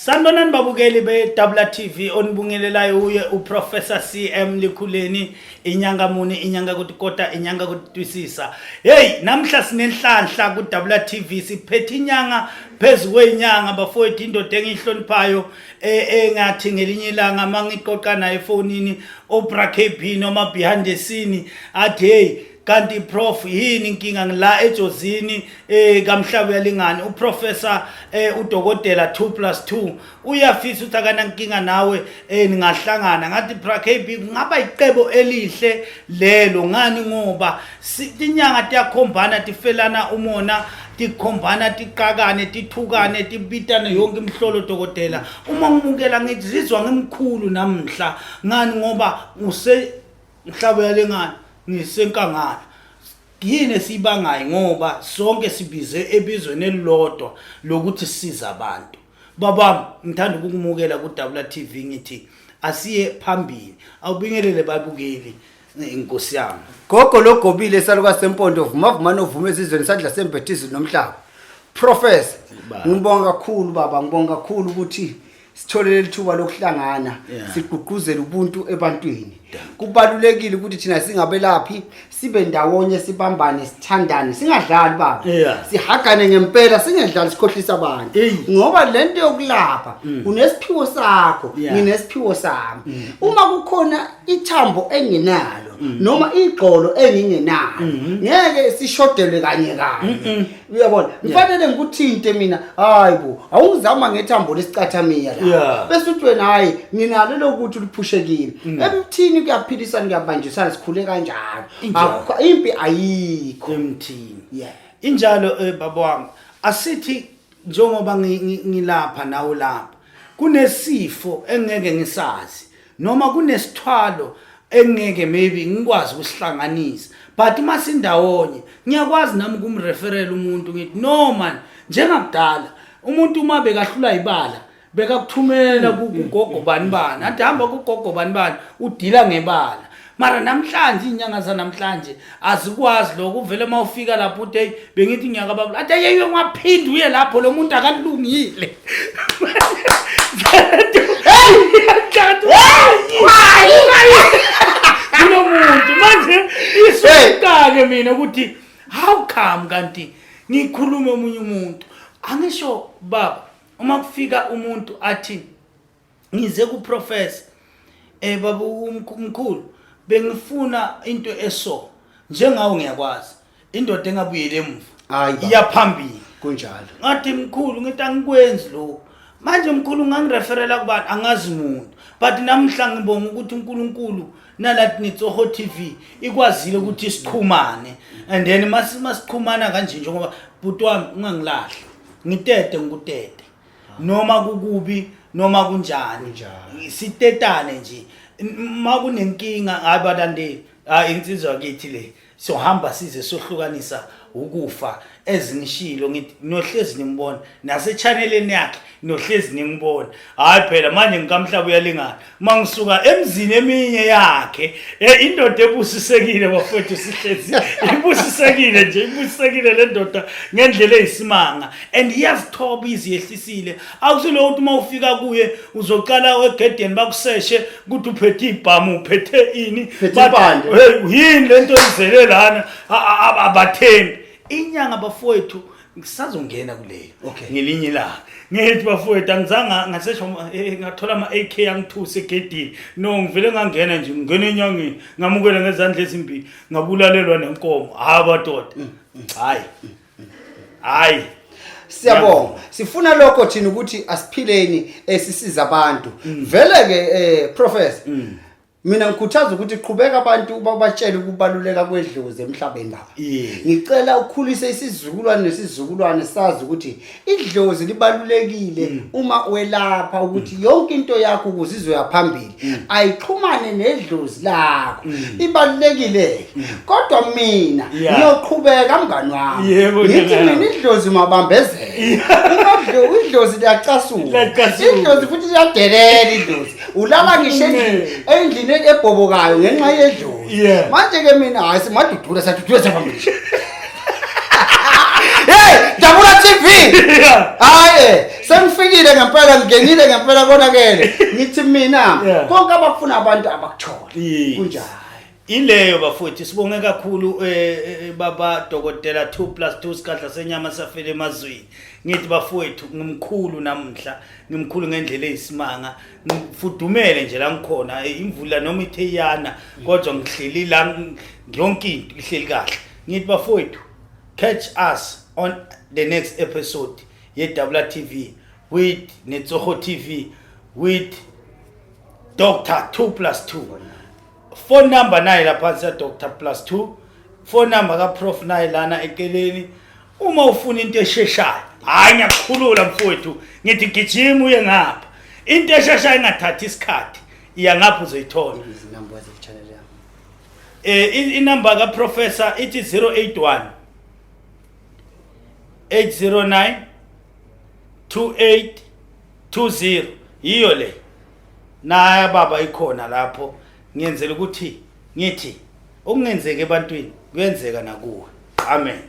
Sanibonani babukeli be-Dabula TV, onibungelelayo uye uProfessor CM Likhuleni, inyanga muni, inyanga kutikota, inyanga kutitwisisa. Hey, namhla sinenhlanhla ku-Dabula TV, siphethe inyanga phezu kwenyanga bafowethu, indoda engiyihloniphayo engathi ngelinye ilanga mangiqoqa naye efonini, Oprah KB noma behind the scene, athi, "Hey, kanti prof, yini inkinga ngila eJozini kaMhlaba uyalingana?" Uprofessor udokotela 2 plus 2 uyafisa ukuthi akanankinga nawe, ningahlangana. Ngathi, "Bra KB, kungaba icebo elihle lelo." Ngani? Ngoba tinyanga tiyakhombana, tifelana umona, tikhombana, tiqakane, tithukane, tibitane yonke imhlolo. Dokotela, uma ngimukela ngizizwa ngimkhulu namhla. Ngani? Ngoba use mhlaba uyalingana, ngisenkangala. Yini esiyibangayo? Ngoba sonke sibize ebizweni elilodwa lokuthi sisize abantu. Babami, ngithanda ukukumukela ku-Dabula TV. Ngithi asiye phambili, awubingelele babukeli, inkosi yami. Gogo logobile, salukazi sempondo, vuma vuma novuma ezizweni, sandla sembethizi nomhlaba. Professor, Baba. ngibonga kakhulu baba, ngibonga kakhulu ukuthi sithole leli thuba lokuhlangana, sigqugquzele ubuntu ebantwini. Kubalulekile ukuthi thina singabelaphi sibe ndawonye, sibambane, sithandane, singadlali baba. Sihagane ngempela, singadlali sikhohlisa abantu. Eyi. Ngoba lento yokulapha, unesiphiwo sakho, nginesiphiwo sami. Uma kukhona ithambo enginalo noma igxolo engingenalo, ngeke sishodelwe kanye kanye. Uyabona, ngifanele ngikuthinte mina, hayi bo, awungizama ngethambo lesicathamiya la, bese uthi wena, hayi, nginalo lokuthi liphushekile emthini. Kuyaphilisana, kuyabanjisana, sikhule kanjalo. Injalo. Impi ayikho. Emthini. Yeah. Injalo, baba wami. Asithi njengoba ngilapha nawe lapha, kunesifo engeke ngisazi noma kunesithwalo engeke maybe ngikwazi ukusihlanganisa, but masindawonye ngiyakwazi nami ukumreferela umuntu. Ngithi, "No man." Njengakudala umuntu uma bekahlula ibala, bekakuthumela kugogo bani bani, athi, "Hamba kugogo bani bani, udila ngebala." Mara namhlanje, izinyanga zanamhlanje azikwazi lokho. Uvele uma ufika lapho uthi, "Hey, bengithi ngiyakababa," athi, "Hey, ungaphindi uye lapho, lo muntu akalungile." Kulo muntu manje isuka-ke mina ukuthi how come kanti ngikhulume omunye umuntu. Angisho baba, uma kufika umuntu athi, "Ngize kuprofessor, baba umkhulu, bengifuna into eso njengawo," ngiyakwazi indoda engabuyeli emuva, Hayi baba. iya phambili. Kunjalo. Ngathi, "Mkhulu," ngithi, "angikwenzi lokhu manje. Mkhulu, ngangireferela kubani? Angazi muntu." But namhla ngibonga ukuthi uNkulunkulu nalathi Nitsoho TV ikwazile ukuthi sichumane, and then masichumana kanje, njengoba bhuti wami, ungangilahli, ngitete ngikutete, noma kukubi noma kunjani. Kunjalo. Sitetane nje. Ma kunenkinga, hayi balandeli, hayi insizwa kithi le, sohamba size sohlukanisa ukufa. Ezingishilo ngithi nohlezi nimbona nasechanneleni yakhe, nohlezi ningibona. Hayi phela manje ngikamhlaba uyalingana, mangisuka emzini eminye yakhe, indoda ebusisekile bafowethu, sihlezi ibusisekile nje, ibusisekile le ndoda ngendlela eyisimanga, and iyazithoba, iziyehlisile. Akusulo ukuthi uma ufika kuye uzoqala egedeni bakuseshe ukuthi uphethe ibhamu, uphethe ini. Uphethe Bathi, impande. "Hey, yini lento izele lana?" Abathembi inyanga bafowethu. Ngisazongena kuleyo ngelinye ilanga. Ngithi bafowethu, angizange ngasesho, ngathola ama-AK angithuse egedini. No, ngivele ngangena nje, ngingena enyangeni, ngamukela ngezandla ezimbili, ngabulalelwa nenkomo. Hayi badoda, hayi hayi. Siyabonga. Sifuna lokho thina ukuthi asiphileni, esisiza abantu vele ke. Professor, mina ngikhuthaza ukuthi qhubeka, abantu babatshele ukubaluleka kwedlozi emhlabeni baba. Ngicela ukhulise isizukulwane nesizukulwane sazi ukuthi idlozi libalulekile uma welapha, ukuthi yonke into yakho ukuze izoya phambili ayixhumane nedlozi lakho, ibalulekile. Kodwa mina ngiyoqhubeka, mngani wami, ngithi mina idlozi mabambezela. Uma idlozi liyacasula. Liyacasula. Idlozi futhi liyadelela. Idlozi ulala ngisho endlini ebhobokayo ngenxa yedlozi. Manje ke mina, hayi, simadudula, siyadudula, siyabambisha. Hey, jabula. TV. Hayi, sengifikile ngempela, ngingenile ngempela, konakele. Ngithi mina konke abakufuna abantu abakuthole. Kunjalo. Ileyo bafowethu, sibonge kakhulu baba dokotela 2 plus 2 sigadla senyama safele emazweni. Ngithi bafowethu, ngimkhulu namhla, ngimkhulu ngendlela eyisimanga, ngifudumele nje la ngikhona, imvula noma ithe iyana kodwa ngihleli la, yonke into ihleli kahle. Ngithi bafowethu, catch us on the next episode ye-Dabula TV with Netsogo TV with Dr 2 plus 2. Phone number nayi laphansi ya Dr plus 2, phone number ka Prof nayi lana eceleni. Uma ufuna into esheshayo, hayi, ngiyakukhulula mfowethu, ngithi gijima uye ngapha. Into esheshayo ingathathi isikhathi, iya ngapha, uzoyithola. Izinamba ze-channel yami. Inamba ka professor ithi 081 809 2820. Yiyo le naya baba, ikhona lapho. Ngiyenzela ukuthi ngithi okungenzeka ebantwini kuyenzeka nakuwe. Amen.